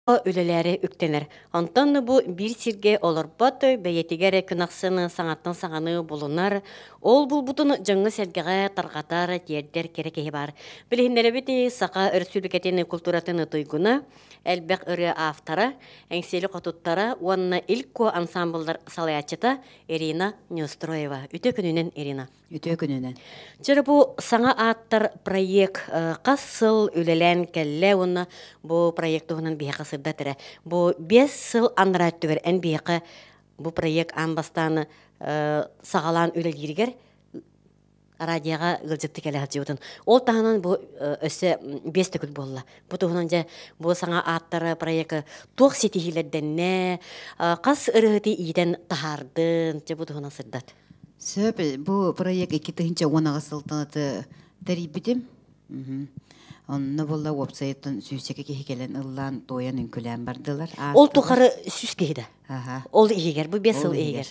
Үлэлээри үктэнэр. Онтон бу биир сиргэ олорбот, бэйэтигэр күн ахсын саҥаттан саҥаны булунар, ол булбутун дьоҥҥо-сэргэҕэ тарҕатар, тиэрдэр кэрэ киһи баар. Билиһиннэрэбит Саха Өрөспүүбүлүкэтин култууратын туйгуна, элбэх ырыа автора, Эҥсиэли хотуттара уонна Ил-Куо ансаамбыллар салайааччыта Ирина Неустроева. Үтүө күнүнэн, Ирина! Үтүө күнүнэн. Чөрө бу саҥа ааттар проект хас сыл үлэлээн кэллэ уонна бу проект туһунан биһиэхэ сырдат эрэ. Бу 5 сыл анараа өттүгэр эн биһиэхэ бу проект аан бастаан саҕалаан үлэлииригэр радиоҕа ыалдьытты кэлэ сылдьыбытын. Ол таһынан бу өссө 5 төгүл буолла. Бу туһунан дьэ бу саҥа ааттар проекты туох ситиһиилэрдэннэ, хас ырыһыты иитэн таһаардын, дьэ бу туһунан сырдат. Сөп, бу проект 2018 сылтан аты тэрийбитим. Онно буолла уопсайыттан сүүсчэкэ киһи кэлэн ыллаан, туойан, үҥкүлээн бардылар. Ол тухары 100 киһи да? Ол иһигэр, бу 5 сыл иһигэр.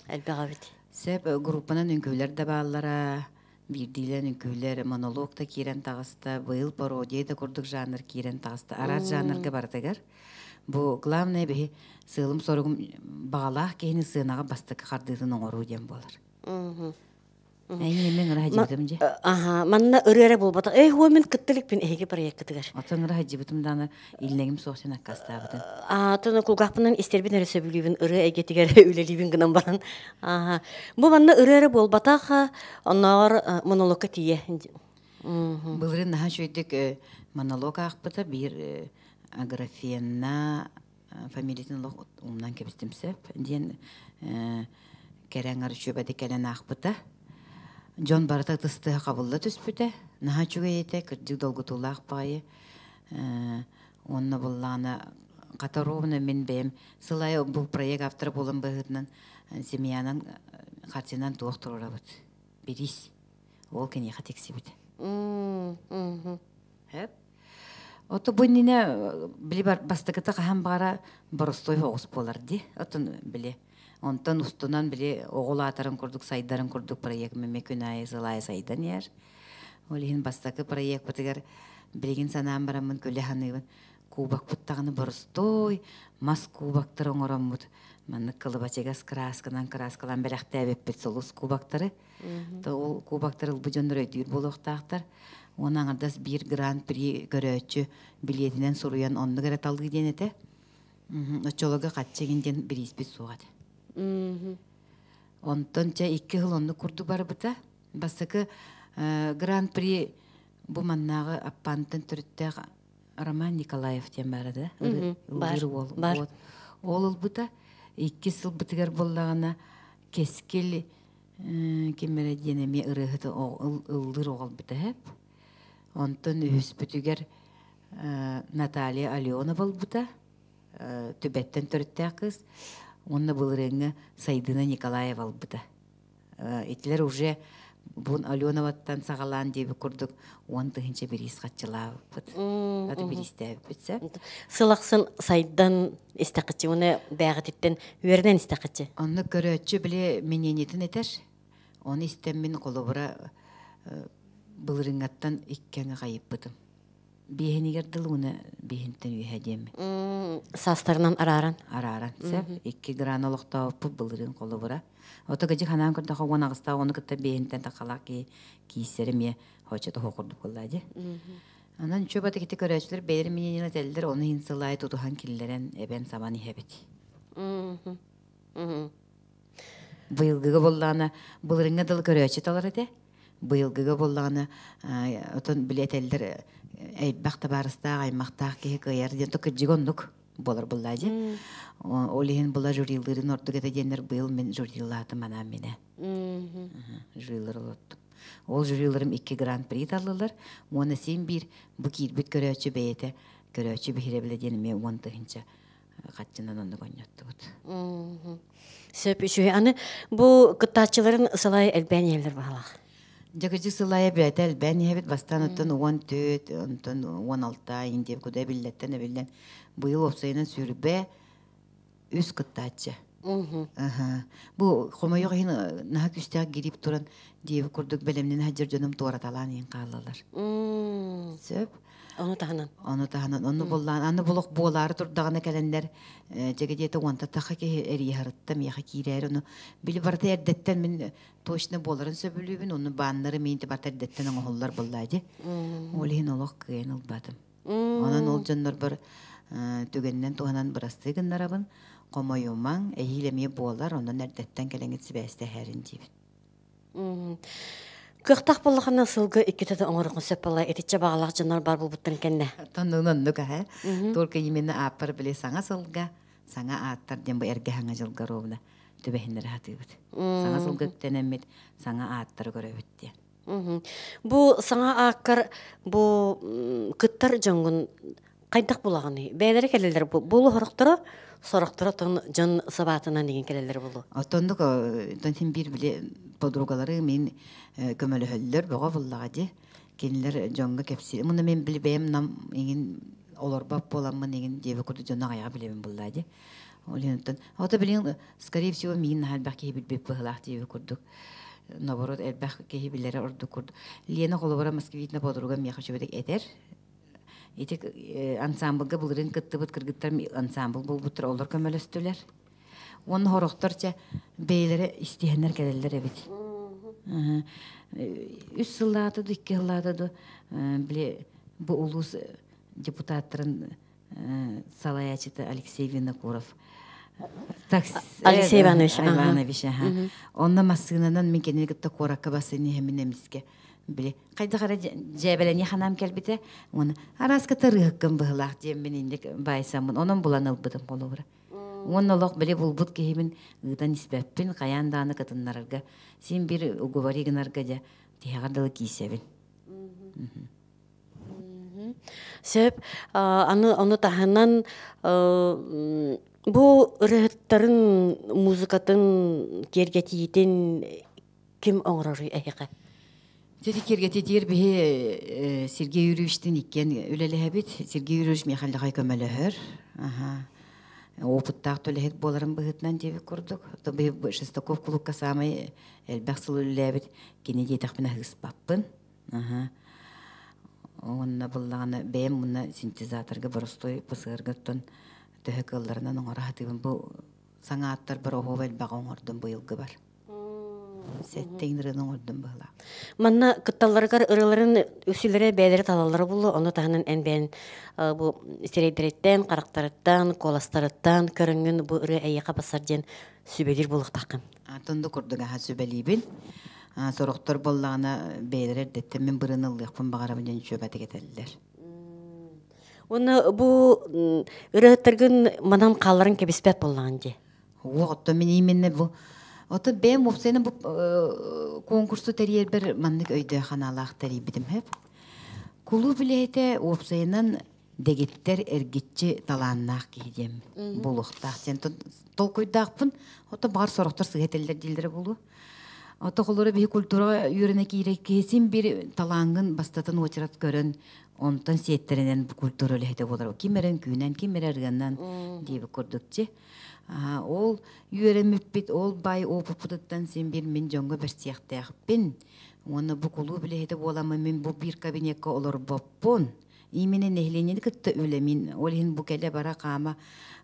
Элбэх эбит. Сөп, группанан үҥкүүлэр да бааллара, биирдиилэн үҥкүүлэр, монолог да киирэн таҕыста, быйыл пародия да курдук жанр киирэн таҕыста. Араас жанрга барытыгар. Бу главное биһи сыалым-соругум баҕалаах киһини сыанаҕа бастакы хардыытын оҥоруу диэн буолар. Эйин мен ыра сылдьыбытым дьэ. Аха, манна ырыа эрэ буолбатах. Эй, хуо мин кыттылыкпин эһиги проекткытыгар. Оттон ыра сылдьыбытым даҕаны иллэҥим суох сен аккастаабытым. Аатын кулгаахпынан истэрбин эрэ сөбүлүүбүн, ырыа эйгэтигэр үлэлиибин гынан баран. Аха. Бу манна ырыа эрэ буолбатах, оннооҕор монологка тиийэ. Былырыын наһаа үчүгэйдик монолог аахпыта биир Аграфена фамилиятын олох умнан кэбистим сөп диэн кэрэ аҥар үчүгэйдик кэлэн аахпыта. Дьон барыта ытыстыһа хабылла түспүтэ. Наһаа үчүгэй этэ, кырдьык долгутуулаах баҕайы. Уонна буллаҕына хата ровно мин бэйэм сыл аайы бу проект автора буолан быһыытынан семьянан харчынан туох туруорабыт. Бириис. Ол киниэхэ тиксибит. Хөп. Ото бу иннинэ били бастакыта хаһан баҕара боростуой оҕус буолар дии. Оттон били онтон устунан били оҕолаатарын курдук сайдарын курдук проект эмиэ күн аайы сыл аайы сайдан иһэр. Ол иһин бастакы проекпытыгар билигин санаан бараммын күлэ саныыбын. Кубокпут даҕаны боростуой мас кубоктары оҥороммут. Маннык кылыбачыгас кыраасканан кырааскалаан бэлэхтээбиппит сулус кубоктары. Ол кубоктары ылбыт дьоннор өйдүүр буолуохтаахтар. Уонна аҥардас биир гран-при көрөөччү билиэтинэн суруйан оннук эрэ талыы диэн этэ. Оччолорго хаччы игин диэн бирииспит суох этэ. Онтон чэ 2 сыл оннук курдук барбыта. Бастакы гран-при бу маннааҕы Аппаантан төрүттээх Роман Николаев диэн баара да ыллыыр уол. Ол ылбыта. Иккис сылбытыгар буоллаҕына Кэскил ким эрэ диэн эмиэ ырыаһыт ыллыыр оҕолбута эһэп. Онтон үһүспүтүгэр Наталья Алена буолбута, Түбэттэн төрүттээх кыыс. Уонна былырыыҥҥы Сайдына Николаева ылбыта. Итилэр уже бу Аленоваттан саҕалаан диэбит курдук 10 000 бириис хаччылаабыппыт. Аты бириистээбиппит сөп. Сыл ахсын сайдан истэххичи уонна бээҕититтэн үөрэнэн истэххичи. Онно көрөөччү били мнениетин этэр. Ону истэн мин холобура былырыҥҥаттан икки аҥы хайыппытым. Биэһинигэр дылы уна биэһинтэн үөһэ диэммин. Саастарынан арааран. Арааран, сөп. 2 гран олохтообуппут былырыын холобура. Ото кыдьык ханаан көрдөхө 18-таах ону кытта биэһинтэн тахалаах киһи кииссэрэ эмиэ хочото хоһо курдук буолла дии. Онон үчүгэй бата ити көрөөччүлэр бэйэлэрин мнениелэрин этэллэр, ону иһин сыл аайы тутуһан киллэрэн эбэн-сабан иһэбит. Быйылгыга буоллаҕына, былырыҥҥа дылы көрөөччү талар этэ. Быйылгыга буоллаҕына, отон били этэллэр элбэх табаарыстаах, аймахтаах киһи кыайар диэн, то кырдьыга оннук буолар буоллаа дии. Ол иһин була жюрилыырын ордук этэ диэннэр быйыл мин жюрилаатым анаан минэ. Жюрилар олоттум. Ол жюриларым икки гран-при таллылар. Уонна син биир бу киирбит көрөөччү бэйэтэ көрөөччү биһирэбилэ диэн эмиэ 10 000 хаччынан оннук онньоттубут. Сөп үчүгэй. Аны бу кыттааччыларын сылай элбээн иһэллэр баһалаах. Дьэгдьи сылайа бэйэтэ элбээн иһэбит. Бастаан оттон 14, онтон 16 индиэ куда эбиллэттэн эбиллэн быйыл уопсайынан 23 кыттааччы. Бу хомойуох иһин наһаа күүстээх грипп туран диэбит курдук бэлэмнэнэ сылдьар дьонум туораталаан иһин хааллылар. Сөп. Ону таһынан. Ону таһынан онну буллаан аны булук буолаары турдаҕына кэлэннэр дьэгидиэтэ уонта таха киһи эрийэ миэхэ киирээр ону били барыта эрдэттэн мин точно буоларын сөбүлүүбүн онну бааннары миин барыта эрдэттэн оҥоһуллар буоллаа дии. Ол иһин олох кыайан ылбатым. Онон ол дьоннорбор түгэнинэн туһанан бырастыы гыннарабын, хомойумаҥ, эһиил эмиэ буолар, онон эрдэттэн кэлэҥҥит сибээстэһээрин диибин. Кыахтаах буоллахына сылга иккитэ да оҥоруоххун сөп буолла итиччэ баҕалаах дьоннор баар буолбуттарын кэннэ. Оннук оннук аһа. Только именно ааппар били саҥа сылга, саҥа ааттар диэн бу эргэ саҥа дьылга ровно түбэһиннэри хатыыбыт. Саҥа сылга үктэнэммит саҥа ааттары көрөбүт диэн. Бу саҥа ааккар бу кыттар дьоҥҥун хайдах булаҕыный? Бэйэлэрэ кэлэллэр буолу сорохторо, сорохторо тон дьон сабаатынан игин кэлэллэр булу. Оттоннук тон син биир били подругалары мин көмөлөһөллөр бөҕө буллаҕа ди. Кинилэр дьоҥҥо кэпсиир. Муна мен били бэйэм нам иҥин олорбот буоламмын иҥин диэбэ курдук дьону аҕайаҕа билэбин буллаа ди. Ол иһин ото билин скорее всего миин наһаа элбэх киһи билбит быһылаах диэбэ курдук. Наоборот элбэх киһи билэрэ ордук курдук. Лена холобура Москвитина подруга миэхэ үчүгэйдик этэр. Ити ансамблга былырыын кыттыбыт кыргыттар ансамбл буолбуттар, олор көмөлөстүлэр. Уонна хорохтор чэ бэйэлэрэ истиһэннэр кэлэллэр эбит. Үс сыллаата ду, икки сыллаата ду били бу улуус депутаттарын салайааччыта Алексей Винокуров Алексей Иванович Иванович аха. Онно массыынанан мин кинини кытта куоракка басын иһэммин эмискэ били хайдах эрэ дьээбэлэни ханаам кэлбитэ уонна арааска тарыһыккын быһылаах диэммин инник баайсаммын онон булан ылбытым холобура. Уонна олох били булбут киһибин ыытан испэппин хайаан дааны кытыннарарга син бир уговори гынарга дьэ тиһэҕэр дылы киисэбин. Сөп. Аны ону таһынан бу ырыһыттарын музыкатын киэргэтиитин ким оҥороруй эһиэхэ? Дьэ киэргэтитиир биһи Сергей Юрьевичтин иккиэн үлэлэһэбит. Сергей Юрьевич миэхэ көмөлөһөр. Аха. Опыттаах төлөһүт буоларын быһыытынан диэбит курдук. Биһи Шестаков кулукка саамай элбэх сыл үлэлээбит кини диэтэхпинэ ыспаппын. Аха. Уонна буллаҕына бэйэм мунна синтезаторга боростуой ПСР-га оттон төһө кыалларынан оҥоро сатыыбын. Бу саҥа ааттарбар оһуоба элбэҕи оҥордум быйылгыбар. Сэттэ ырыаны оҥордум быһыылаах. Манна кытталларыгар ырыаларын үксүлэрэ бэйэлэрэ талаллара булла, ону таһынан эн бэйэн бу сирэйдэриттэн, харахтарыттан, куоластарыттан көрөҥҥүн бу ырыа эйиэхэ басар диэн сүбэлиир буолуохтааххын. Тонду курдук аха сүбэлиибин. Сорохтор буоллаҕына бэйэлэрэ эрдэттэн мин бырын ыллыахпын баҕарабын диэн үчүгэйдик этэллэр. Уонна бу ырыаһыттаргын манан хаалларан кэбиспэт буоллаҕын дии. Уох, оттон мин именно бу Ото бэйэм уопсайынан бу конкурсу тэрийэрбэр маннык өйдөөх ханаалаах тэрийбитим хэп. Кулууп үлэһитэ уопсайынан дэгиттэр эргиччи талааннаах киһи диэн буолуохтаах диэн толкуйдаахпын. Ото баҕар сорохтор сыһа этэллэр дииллэрэ буолуо. Ото холоро биһи культураҕа үөрэнэ киирэ киһи бир талааҥҥын бастатан уочарат көрөн онтон сиэттэринэн бу культура үлэһитэ буолар. Ким эрэ үҥкүүнэн, ким эрэ ырыанан диэбит курдук чи. Ол үөрэммиппит, ол баай опыппытыттан син бир мин дьоҥҥо бэрсиэхтээхпин. Уонна бу кулууп үлэһитэ буоламмын мин бу биир кабинекка олорбоппун. Именно нэһилиэнньэни кытта үлэмин, ол иһин бу кэлэ-бара хаама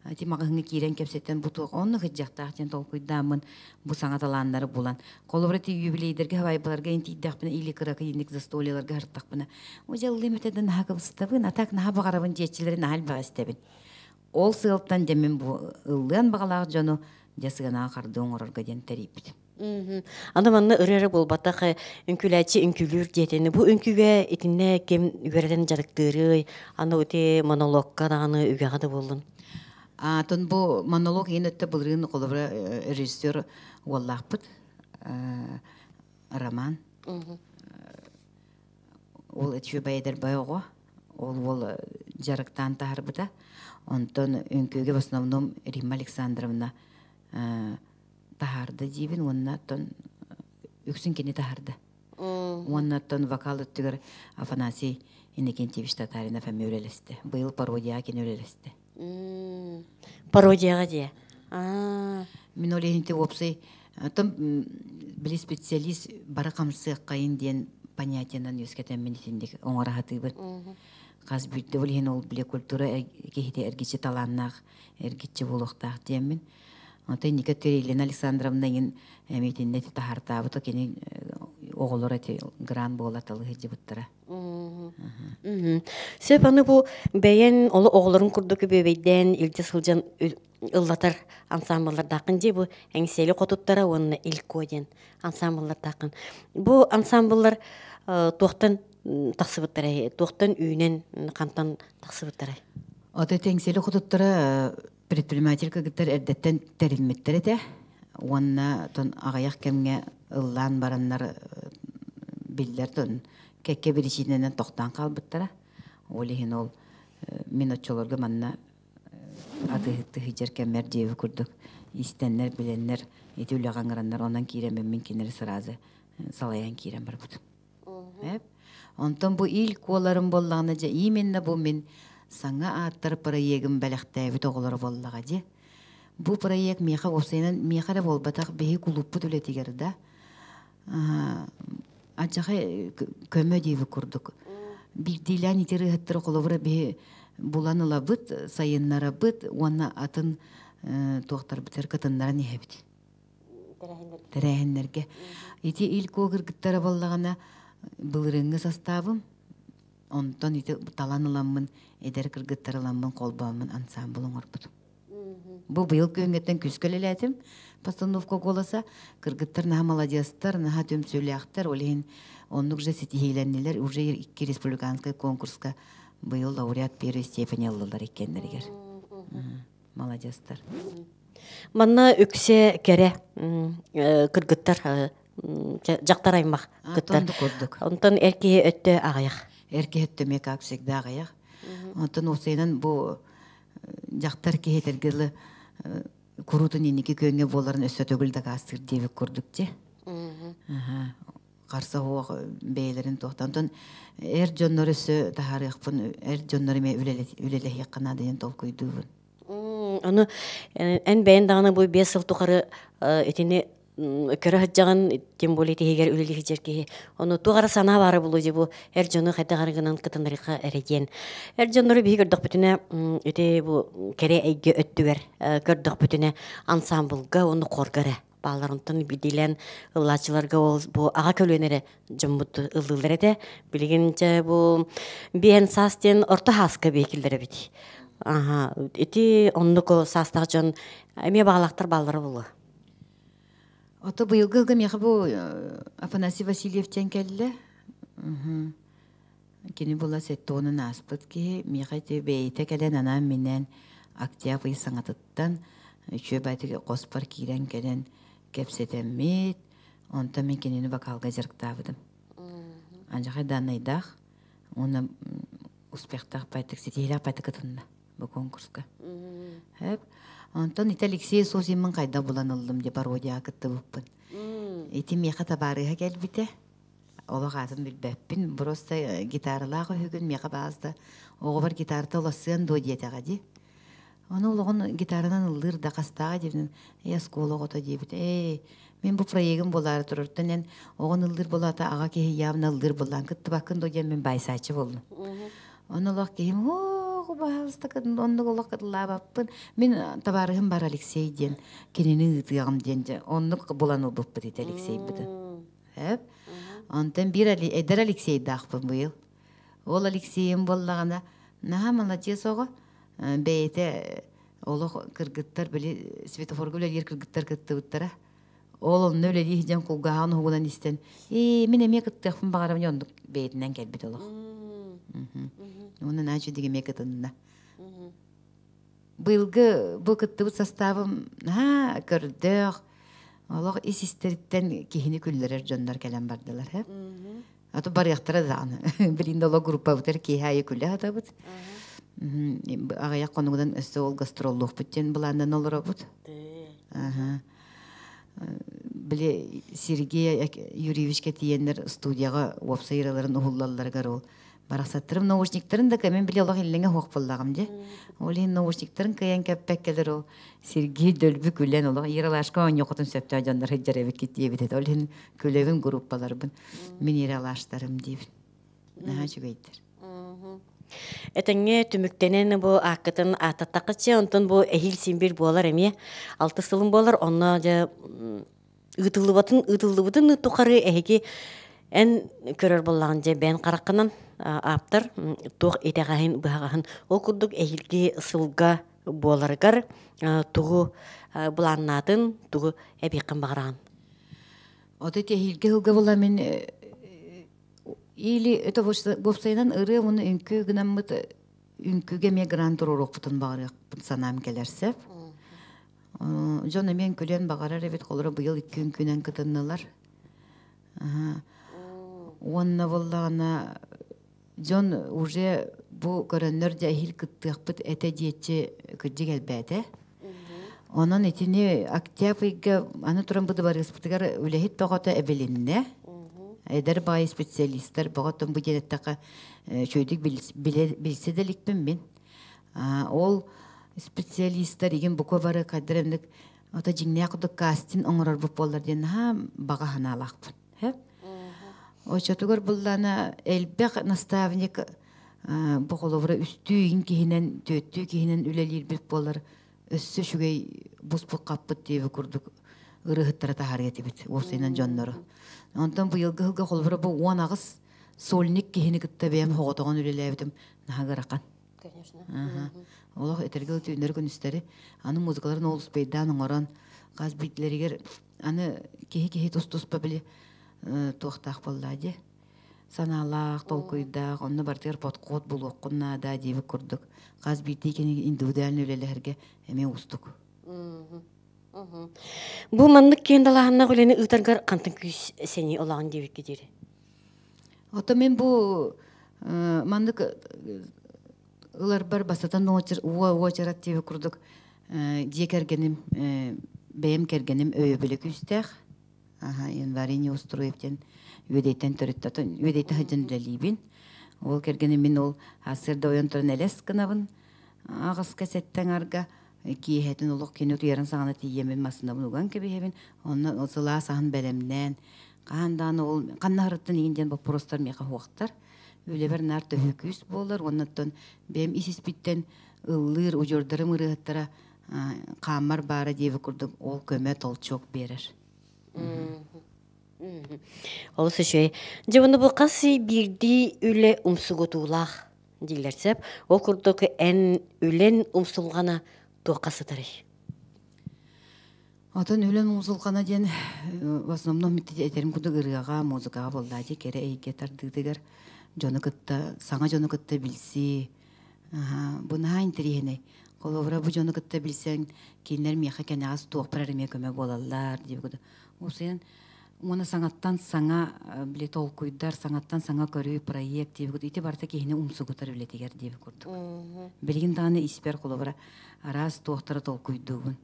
ити маҕаһыыҥҥа киирэн кэпсэтэн бу туох онно сылдьыахтаах диэн толкуйдааммын бу саҥа талааннары булан. Холобура ити юбилейдэргэ хабайбаларга ин тиийдэхпинэ или кыракый застольеларга сырыттахпына, о дьаллыым этэ да наһаа кыбыстабын, а так наһаа баҕарабын диэччилэри наһаа элбэҕи истэбин. Ол сыалтан дьэ мин бу ыллыан баҕалаах дьону дьэ сыанаҕа хардыы оҥорорго диэн тэрийбитим. Аны манна ырыа эрэ буолбатах, үҥкүүлээччи үҥкүүлүүр диэтини. Бу үҥкүүгэ итиннэ ким үөрэтэн дьарыктыырый? Аны ити монологка даҕаны үгэҕэ да буоллун. Атын бу монолог иһин өттө былырыын холобура режиссер уоллаахпыт Роман. Ол үчүгэй эдэрбай оҕо. Ол уол дьарыктаан таһарбыта. Онтон үҥкүүгэ в основном Римма Александровна таһаарда диибин уонна оттон үксүн кини таһаарда. Уонна оттон вокал өттүгэр Афанасий Иннокентьевич Татаринов эмиэ үлэлэстэ. Быйыл пародияҕа кини үлэлэстэ. Пародияҕа дии. Мин ол иһин уопсай оттон били специалист бары хамсыаххайын диэн понятиенан үөскэтэммин итинник оҥоро сатыыбын. Хас биирдэ ол иһин ол бile культура киһитэ эргиччи талааннаах, эргиччи буолуохтаах диэммин. Онтон Ника Елена Александровна иҥин эмиэ итиннэ таһаартаабыта кини оҕолор эти грант буола талыы сылдьыбыттара. Сөп аны бу бэйэн олу оҕолорун курдук бүөбэйдээн илдьэ сылдьан ыллатар ансаамбыллардааххын дии бу Эҥсиэли хотуттара уонна Илко диэн ансаамбыллардааххын. Бу ансаамбыллар туохтан тахсыбыттарай, туохтан үүнэн хантан тахсыбыттарай? Ото Эҥсиэли хотуттара предприниматель кыргыттар эрдэттэн тэрилмиттэр этэ уонна тон аҕыйах кэмҥэ ыллаан бараннар биллэр тон кэккэ биричиинэнэн тохтоон хаалбыттара. Ол иһин ол мин оччолорго манна атыыһыттыы сылдьар кэммэр диэби курдук истэннэр, билэннэр ити үлэҕэ ыҥыраннар онон киирэммин мин кинилэри сразу салайан киирэн барбытым. Онтон бу ил куоларым буоллаҕына дьэ именно бу мин саҥа ааттар проегым бэлэхтээбит оҕолоро буоллаҕа дии. Бу проект миэхэ уопсайынан миэхэ эрэ буолбатах биһи кулууппут үлэтигэр да алдьархай көмө диэбит курдук. Биирдиилээн ити ырыаһыттары холобура биһи булан ылабыт, сайыннарабыт уонна атын туохтарбытыгар кытыннаран иһэбит. Тэрээһиннэргэ. Ити ил куо кыргыттара буоллаҕына былырыыҥҥы састаабым онтон ити талан ыламмын эдэр кыргыттар ыламмын холбооммун ансаамбыл оҥорбутум. Бу быйыл күһүҥҥүттэн күүскэ үлэлээтим. Постановка голоса. Кыргыттар наһаа маладьыастар, наһаа түмсүүлээхтэр. Ол иһин оннук же ситиһиилэннилэр. Уже икки республиканскай конкурска быйыл лауреат первой степени ыллылар иккиэннэригэр. Маладьыастар. Манна үксэ кэрэ кыргыттар дьахтар аймах кыттар. курдук. Онтон эр киһи өттө аҕыйах. Эр киһи өттө эмиэ как всегда аҕыйах. Онтон уопсайынан бу дьахтар киһи этэргэ дылы куруутун инники күөҥҥэ буоларын өссө төгүл дакаастыыр диэбит курдук дии. Харса суох бэйэлэрин туохтан. Онтон эр дьоннору өссө таһаарыахпын, эр дьоннору эмиэ үлэлэһиэххэ наада диэн толкуйдуубун. Ону эн бэйэн даҕаны бу 5 сыл тухары итини көрө сылдьаҕын, тем более тиһигэр үлэлии сылдьар киһи. Ону туох эрэ санаа баара буолуо дии бу эр дьону хайдах эрэ гынан кытыннарыахха эрэ диэн. Эр дьоннору биһи көрдөхпүтүнэ, ити бу кэрэ эйгэ өттүгэр көрдөхпүтүнэ ансаамбылга уонна хорга эрэ бааллар. Онтон биирдиилээн ыллааччыларга ол бу аҕа көлүөнэ эрэ дьоммут ыллыыллар этэ. Билигин дьэ бу биэн саас диэн орто хааска биэкиллэр эбит. Аха, ити оннук саастаах дьон эмиэ баҕалаахтар бааллара буолуо. Ото быйылгы ылга миэхэ бу Афанасий Васильев диэн кэллэ. Кини була сэттэ ааспыт киһи миэхэ ити бэйэтэ кэлэн анаан-минээн октябрь саҥатыттан үчүгэй баайдык хоспор киирэн кэлэн кэпсэтэммит. Онтон мин кинини вокалга дьарыктаабытым. Алдьархай дааннайдаах уонна успехтаах баайдык, ситиһиилээх баайдык кытынна бу конкурска. Хөп. Онтон ити Алексей Сосиммын хайдах булан ыллым дии пародияҕа кыттыбыппын. Ити миэхэ табаарыһа кэлбитэ. Олох аатын билбэппин. Просто гитаралаах үһүгүн миэхэ баазда оҕобор гитарата улассыан дуо диэтэҕэ дии. Ону олоҕун гитаранан ыллыыр да хастааҕа диэбитин, ээ оскуола оҕото диэбит. Ээ мин бу проегым буолаары турартан эн оҕон ыллыыр буолаата аҕа киһи явно ыллыыр буоллаан кыттыбаккын дуо диэн мин баайсааччы буоллум. Ону олох киһим оо баһаалыста оннук олох ыллаабаппын. Мин табаарыһым бар Алексей диэн кинини ыытыаҕым диэн дьэ оннук булан ылбыппыт ити Алексейбытын. Эп. Онтон биир эдэр Алексейдаахпын быйыл. Ол Алексейым буоллаҕына наһаа маладьыас оҕо. Бэйэтэ олох кыргыттар били светофорга үлэлиир кыргыттар кыттыбыттара. Ол онно үлэлии сылдьан кулгааҕын уһугунан истэн, ээ мин эмиэ кыттыахпын баҕарабын оннук бэйэтинэн кэлбит олох. Уонна наһаа үчүгэй эмиэ кытынна. Быйылгы бу кыттыбыт составым наһаа көрдөөх, олох ис истэриттэн киһини күллэрэр дьоннор кэлэн бардылар. Һэ? А то барыахтара даҕаны. Билин да олох группабытыгар киэһэ аайы күлэ сатабыт. Аҕыйах хонугунан өссө ол гастроллуохпут диэн былааннан олоробут. Аха. Били Сергей Юрьевичка тиийэннэр студияҕа уопсай ыраларын уһуллалларыгар ол барахсаттарым наушниктарын да кэмин били олох иллэҥэ суох буоллаҕым дии. Ол иһин наушниктарын кыайан кэппэккэлэр ол Сергей дөлбү күлэн олох Ералашка оонньуоххутун сөптөөх дьоннор сылдьар эбиккит диэбит этэ. Ол иһин күлэбин группаларбын мин Ералаштарым диибин. Наһаа үчүгэйдэр. Этэҥҥэ түмүктэнэн бу ааккытын ааттаттаххытча, онтон бу эһиил син биир буолар эмиэ. Алтыс сылым буолар, онно дьэ ыытыллыбатын ыытыллыбытын тухары эһиги эн көрөр буоллаҕын дьэ бэйэн хараххынан ааптар туох итэҕэһин быһаҕаһын ол курдук эһиилги сылга буоларыгар тугу былааннаатын тугу эбиэххин баҕараҕын. Ото эһиилги сылга була мин или это уопсайынан ырыа уонна үҥкүү гынаммыт үҥкүүгэ эмиэ грант туруоруохпутун баҕарыахпын санаам кэлэр сөп. Дьон эмиэ үҥкүлүөн баҕарар эбит, холоро быйыл икки үҥкүүнэн кытыннылар. Уонна буоллаҕына дьон уже бу көрөннөр дьэ эһиил кыттыахпыт этэ диэччи кырдьык элбээтэ. Онон итини октябрь ыйга аны туран бу дыбарыаспытыгар үлэһит бөҕөтө эбилиннэ. Эдэр баай специалистар бөҕөтөн бу диэн эттэххэ үчүгэйдик билсэ да иликпин мин. Ол специалистар игин бука бары хайдах эмник ото дьиҥнээх курдук кастинг оҥорорбут буоллар диэн наһаа баҕа санаалаахпын. Оччотугар буллаана элбэх наставник бу холобура үстүү игин киһинэн, түөттүү киһинэн үлэлиирбит буоллар өссө үчүгэй буспут хаппыт диэби курдук ырыһыттара таһаарыа этибит уопсайынан дьоннору. Онтон быйылгы сылга холобура бу 18 сольник киһини кытта бэйэм хоҕотоҕон үлэлээбитим наһаа ыарахан. Конечно. Олох этэргэ түүннэри күнүстэри аны музыкаларын олус бэйдээн оҥорон хас биирдилэригэр аны киһи-киһи тус-туспа били туохтаах буоллаа дии санаалаах, толкуйдаах, онно барытыгар подход булуоххун наада диэбит курдук хас биирдии кини индивидуально үлэлэһэргэ эмиэ уустук. Бу маннык киэн далааһыннаах үлэни ыытаргар хантан күүс сэниэ олоҕун диэбиккэ диэри? Ото мин бу маннык ыларбар бастатан уочарат диэбит курдук дьиэ кэргэним бэйэм кэргэним өйөбүлэ күүстээх. Январь Неустроев диэн үөдэйтэн төрүттэтин үөдэйтэ сылдьан үлэлиибин. Ол кэргэним мин ол сарсыарда ойон туран элэс гынабын. Аҕыска сэттэ аҥарга киэһэтин олох кини утуйарын саҕана тиийэммин массыынабын уган кэбиһэбин. Онно сылаас аһын бэлэмнээн хаһан даҕаны ол ханна аһарыттан игин диэн боппуруостар миэхэ суохтар. Үлэбэр наар төһүү күүс буолар уонна оттон бэйэм ис-испиттэн ыллыыр удьуордарым ырыаһыттара хааммар баара диэбит курдук ол көмө толчок биэрэр. Олус үчүгэй. Дьэ, уонна бу хас биирдии үлэ умсугутуулаах дииллэр сөп. Ол курдук эн үлэн умсулҕана туохха сытарый? Отон үлэн умсулҕана диэн в основном этерим курдук ырыаҕа, музыкаҕа буоллаа дии кэрэ эйгэ тардыытыгар дьону кытта, саҥа дьону кытта билсии, бу наһаа интэриэһинэй. Холобура, бу дьону кытта билсэн, кинилэр миэхэ кэнэҕэс туохпар эрэ эмиэ көмө буолаллар диэбит курдук. Уопсайынан, уонна саҥаттан саҥа били толкуйдар, саҥаттан саҥа көрүү, проект диэбит курдук. Ити барыта киһини умсугутар үлэтигэр диэбит курдук. Билигин даҕаны испэр холобура араас туохтары толкуйдуубун.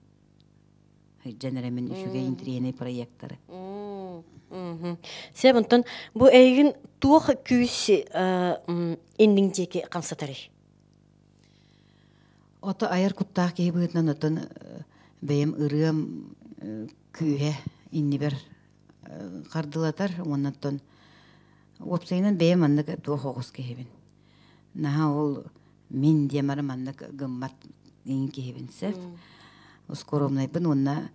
Сылдьан эрэ мин үчүгэй интэриэһинэй проекттары. Сөп, онтон бу эйигин туох күүс инниҥ диэки хамсатарый? Ото айар куттаах киһи быһыытынан оттон бэйэм ырыам күүһэ иннибэр хардылатар уонна оттон уопсайынан бэйэм маннык туох оҕус киһибин. Наһаа ол мин диэм ары маннык гыммат иҥин киһибин сөп. Ускоромнайбын уонна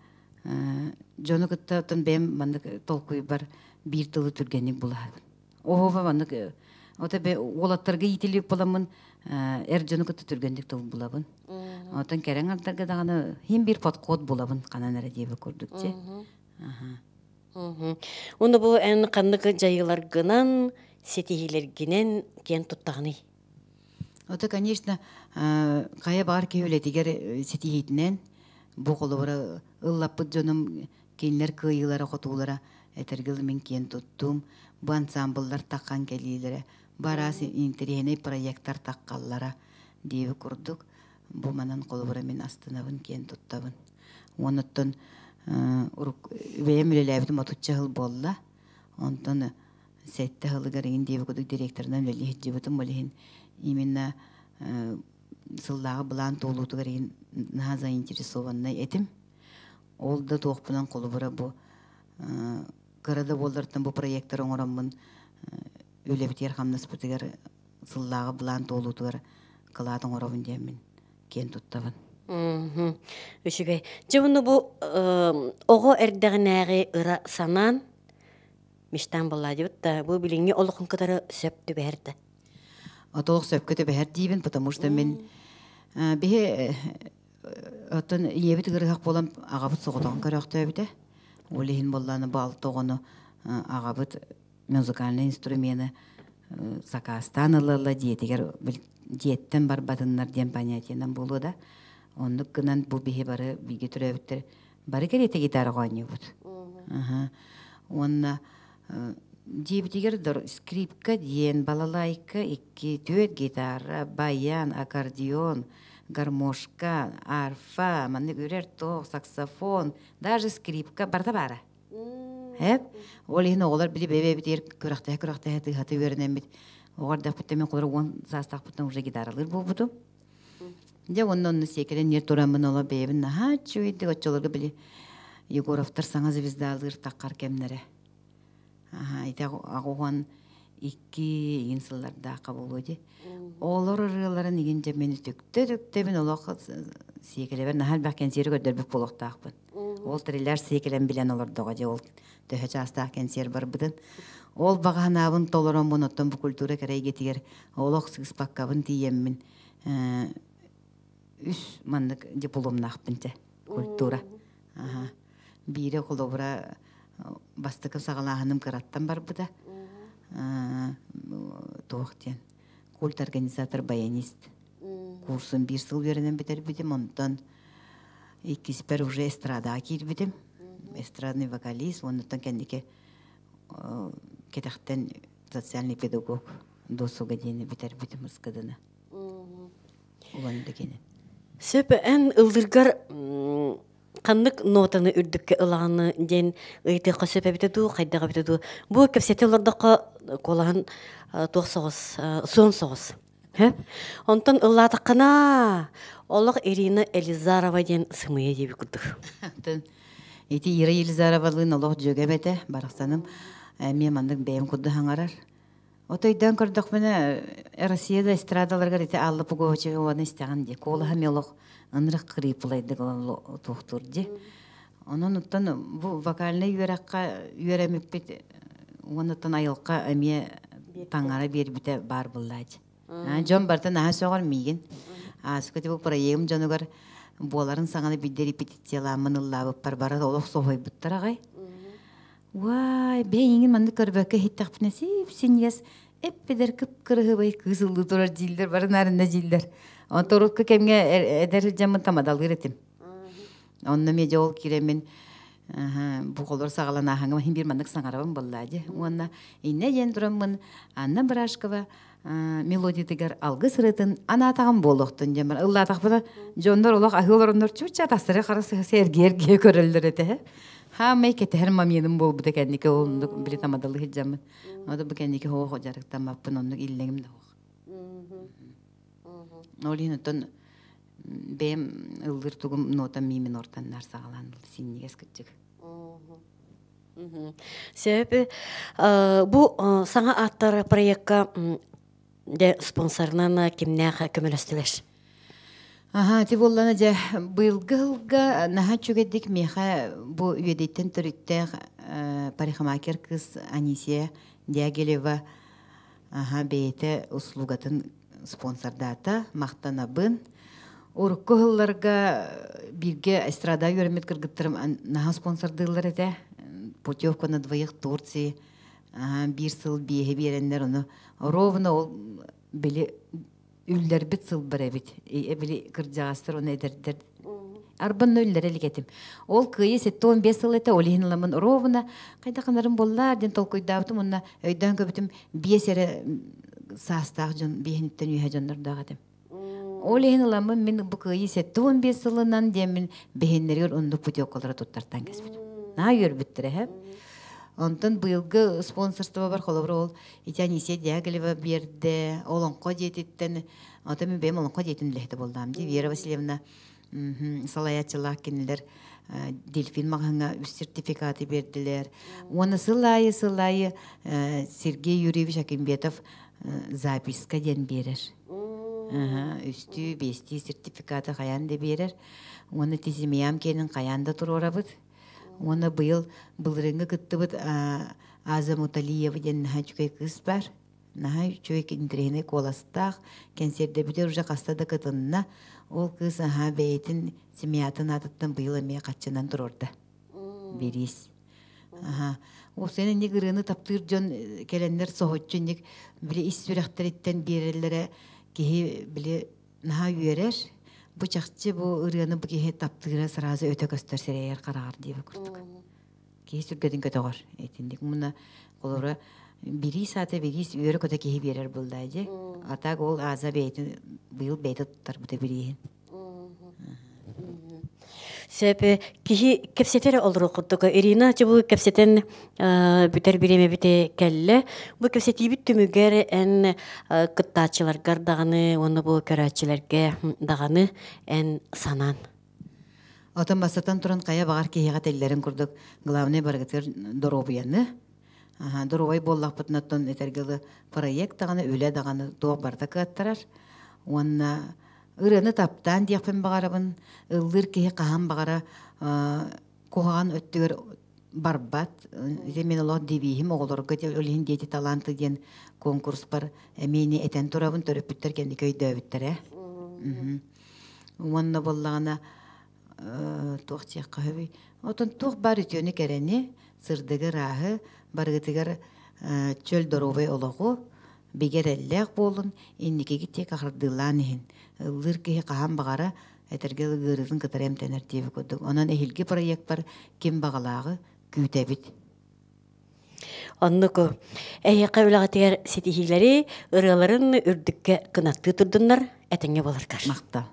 дьону кытта оттон бэйэм маннык толкуйбар биир тылы түргэнник булаһабын. Оһуоба маннык ото бе уолаттарга иитиллибит буоламмын эр дьону кытта түргэнник тыл булабын. Оттон кэрэҥ ардарга даҕаны хин биир подход булабын ханан эрэ диэбит курдук дии. Уонна бу эн ханнык дьайыыларгынан, ситиһиилэргинэн киэн туттаҕыный? Ото, конечно, хайа баҕар киһи үлэтигэр ситиһиитинэн бу холобура ыллаппыт дьонум кинилэр кыайыылара-хотуулара этэргэ дылы мин киэн туттуум. Бу ансамбллар таххан кэлиилэрэ, бу араас интэриэһинэй проектар таххаллара диэбит курдук бу манан холобура мин астынабын, киэн туттабын. Уонна оттон бэйэм үлэлээбитим отучча сыл буолла. Онтон сэттэ сылыгар иҥин диэбит курдук директорынан үлэлии сылдьыбытым. Ол иһин именно сыллааҕы былаан туолуутугар иһин наһаа заинтересованнай этим. Ол да туохпунан холобура бу кыра да буоллартан бу проектары оҥороммун үлэбитигэр-хамнаспытыгар. сыллааҕы былаан туолуутугар кылаат оҥоробун диэммин киэн туттабын. Үчүгэй. Дьэ уонна бу оҕо эрдэҕинээҕи ыра санаан мечтаан буолла диэбит да бу билиҥҥи олоххун кытары сөп түбэһэр да? Олох сөпкө түбэһэр диибин, потому что мин биһи оттон ийэбит ыарыһах буолан аҕабыт соҕотоҕун көрөөхтөөбүтэ. Ол иһин буоллааны бу алта оҕону аҕабыт музыкальнай инструмены сакаастаан ыла-ыла дьиэтигэр дьиэттэн барбатыннар диэн понятиенан буолуо да. Оннук гынан бу биһи бары бииргэ төрөөбүттэр бары кэриэтэ гитараҕа оонньуубут. Уонна дьиэбитигэр скрипка диэн, балалайка икки, түөрт гитара, баян, аккордеон, гармошка, арфа, маннык үрэр туох, саксофон, даже скрипка барыта баара. Эп, ол иһин оҕолор били бэйэ-бэйэбитигэр күрэхтэһэ-күрэхтэһэ тыаһата үөрэнэммит. Оҕо эрдэхпиттэн мин холоро 10 саастаахпыттан уже гитаралыыр буолбутум. Дьэ уонна онно сиэкэлэн ньир тураммын оло бэйэбин наһаа үчүгэйдик оччолорго били Егоровтар саҥа звездалыыр таххар кэмнэрэ. Аха, ити 82 игин сыллардаахха буолуо дии. Олор ырыаларын игин дьэ мин үтүктэ-үтүктэбин олох сиэкэлэбэр наһаа элбэх кэнсиэри көрдөрбүт буолуохтаахпын. Ол триллер сиэкэлэн билэн олордоҕо дьэ ол төһө чаастаах кэнсиэр барбытын. Ол баҕаһынаабын толороммун оттон бу культура кэрэ эйгэтигэр олох сыыспаккабын тиийэммин үс маннык дипломнаахпын дьэ культура. Аха. Биирэ холобура бастакы саҕалааһыным кыраттан барбыта. Туох диэн культ организатор баянист курсун биир сыл үөрэнэн бүтэрбитим. Онтон иккиспэр уже эстрадаҕа киирбитим. Эстрадный вокалист, оннуттан кэнники кэтэхтэн социальный педагог досуга диэни бүтэрбитим ыскыдына. Улан дегени. Сөп эн ыллыргар ханнык нотаны үрдүккэ ылаҕыны диэн ыйытыахха сөп эбитэ дуу, хайдах эбитэ дуу. Бу кэпсэтэ олордоххо куолаһын туох соҕус, суон соҕус. Онтон ыллаатаххына олох Ирина Елизарова диэн сымыйа диэби курдук. Ити Ира Елизаровалыын олох дьүөгэм этэ, барахсаным эмиэ маннык бэйэм курдук хаҥарар. Отойдоон көрдөхпүнэ, Россия да эстрадаларыгар ити Алла Пугачеваны истэҕин дии. Куолаһа эмиэ олох ынырык хриплайдык туохтуур дии. Онон оттон бу вокальнай үөрэххэ үөрэммиппит уонна айылҕа эмиэ таҥара биэрбитэ баар буоллааччы. Дьон барыта наһаа сөҕөр миигин. Ааспыт бу проегым дьонугар буоларын саҥаны биирдэ репетициялааммын ыллаабыппар бары олох соһуйбуттар аҕай. Уай, бэйиҥин маннык көрбөккө иһиттэхпинэ сип-синньигэс эп-эдэр кып-кырыһыбай кыыс ыллыы турар дииллэр, бары нарынна дииллэр. Онтон урукку кэмҥэ эдэр дьаммын тамадалыыр этим. Онно эмиэ дьэ ол киирэммин бу холор саҕаланааһыҥҥа иһин биир маннык саҥарабын буоллаа дии. Уонна иннэ диэн тураммын Анна Барашкова мелодиятыгар алгыс ырыатын анаатаҕым буолуохтун диэн баран ыллаатахпына дьоннор олох аһыы олороннор чуучча тастары хара сыһа эргийэ-эргийэ көрөллөр этэ. Хаамай кэтэһэр маминым буолбута кэнники оннук били тамадалы сылдьаммын. Ону бу кэнники хоох дьарыктаммаппын оннук иллэҥим да хоох. Ол иһин оттон бэйэм ыллыыр тугум нотам ми минортаннар саҕалаан синньигэс кыччык. Сөп. Бу саҥа ааттар проекка де спонсорынан кимнээх көмөлөстүлэр? Аха, ити буоллана дьэ быйылгы сылга наһаа үчүгэйдик миэхэ бу үөдэйтэн төрүттээх парикмахер кыыс Анисия Дягилева аха бэйэтэ услугатын спонсордаата, махтанабын. Урукку сылларга бииргэ эстрада үөрэммит кыргыттарым наһаа спонсордыыллар этэ. Путевка на двоих Турции биир сыл биэһи биэрэннэр ону ровно ол били үллэрбит сылбар эбит. Били кырдьаҕастар уонна эдэрдэр арбанна үллэрэ илик этим. Ол кыайыы 75 сыл этэ, ол иһин ыламмын ровно хайдах гынарым буоллар диэн толкуйдаабытым уонна өйдөөн көрбүтүм биэс эрэ саастаах дьон биэһиниттэн үөһэ дьоннордоох этим. Ол иһин ыламмын мин бу кыайыы 75 сылынан диэммин бэһиннэригэр оннук путевкалары туттартан кэспитим. Наһаа үөрбүттэрэ һэ. Онтон быйылгы спонсорствобар холобур ол ити Анисия Дягилева биэрдэ, Олоҥхо дьиэтиттэн, отой мин бэйэм Олоҥхо дьиэтин үлэһитэ буоллаам дии. Вера Васильевна салайааччылаах кинилэр Дельфин маҕаһыҥҥа үс сертификаты биэрдилэр. Уонна сыл аайы сыл аайы Сергей Юрьевич Акимбетов Записка диэн биэрэр. Үстүү, биэстии сертификаты хайаан да биэрэр. Уонна ити семьям киэнин хайаан да туруорабыт. Уонна быйыл былырыыҥҥы кыттыбыт Аза Муталиева диэн наһаа үчүгэй кыыс баар. Наһаа үчүгэй интэриэһинэй куоластаах, кэнсиэрдэбитигэр уже хаста да кытынна. Ол кыыс аһаа бэйэтин семьятын аатыттан быйыл эмиэ хаччынан туруорда. Бириис. Аха. Уопсайынан инник ырыаны таптыыр дьон кэлэннэр соһуччу инник били ис сүрэхтэриттэн биэрэллэрэ киһи били наһаа үөрэр. Бу чахчы бу ырыаны бу киһи таптыыра сразу өтө көстөр сирэйэр хараҕар диэбит курдук. Киһи сүргэтин көтөҕөр. Итинник муна холобура бириис аата бириис үөрэ-көтө киһи биэрэр буоллаа дии. А так ол Аза бэйэтин быйыл бэйэтэ туттарбыта бирииһин. Сөп киһи кэпсэтэр олоруох курдук. Ирина бу кэпсэтэн бүтэр бириэмэбит кэллэ. Бу кэпсэтиибит түмүгэр эн кыттааччыларгар даҕаны уонна бу көрөөччүлэргэ даҕаны эн санаан. Отон бастатан туран хайа баҕар киһиэхэ этэллэрин курдук главное барыгытыгар доруобуйаны доруобай буоллахпытына оттон этэргэ дылы проект даҕаны үлэ даҕаны туох барыта кыаттарар уонна ырыаны таптаан диэхпин баҕарабын ыллыыр киһи хаһан баҕара куһаҕан өттүгэр барбат ити мин олох девиһим оҕолорго ол иһин дети таланты диэн конкурспар эмиэ этэн турабын төрөппүттэр кэнники өйдөөбүттэрэ уонна буоллаҕына туох диэххэ сөбүй отон туох баар үтүөнү кэрэни сырдыгы ырааһы барыгытыгар чөл доруобай олоҕу бигэ эрэллээх буолун инникигит диэки хардыылаан иһин ыллыыр киһи хаһан баҕара этэргэ ыарыытын кытары эмтэнэр диэбит курдук онон эһиилги проекпар ким баҕалааҕы күүтэбит Оннук эһиэхэ үлэҕитигэр ситиһиилэри, ырыаларын үрдүккэ кынаттыы турдуннар, этэҥҥэ буоларгар. Махтал.